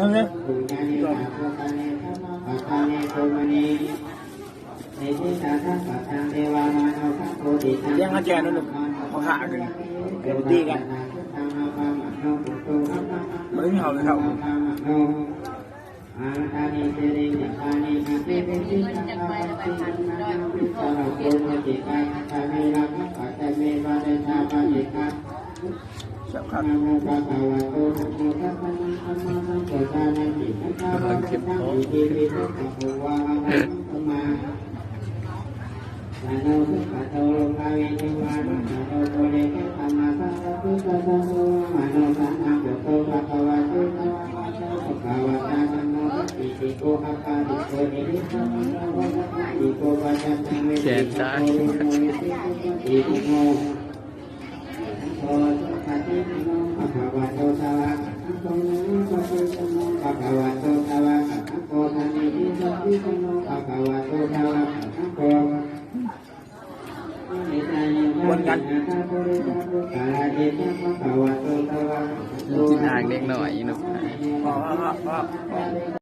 ເອົາເລີຍ ແຈ້ງເອົາແຈນັ້ນລູກ ເອົາຂ້າຂຶ້ນ ດຽວຕີກັນ ບໍ່ໄດ້ເຮົາເລີຍເຮົາ. ແຊບຄັກ ເຂັ້ມຂ້ນ. ແຂນຊ້າງ. ກວນກັນ ກິນອາງເດັກນ້ອຍ ອີ່ໜຸ່ມ.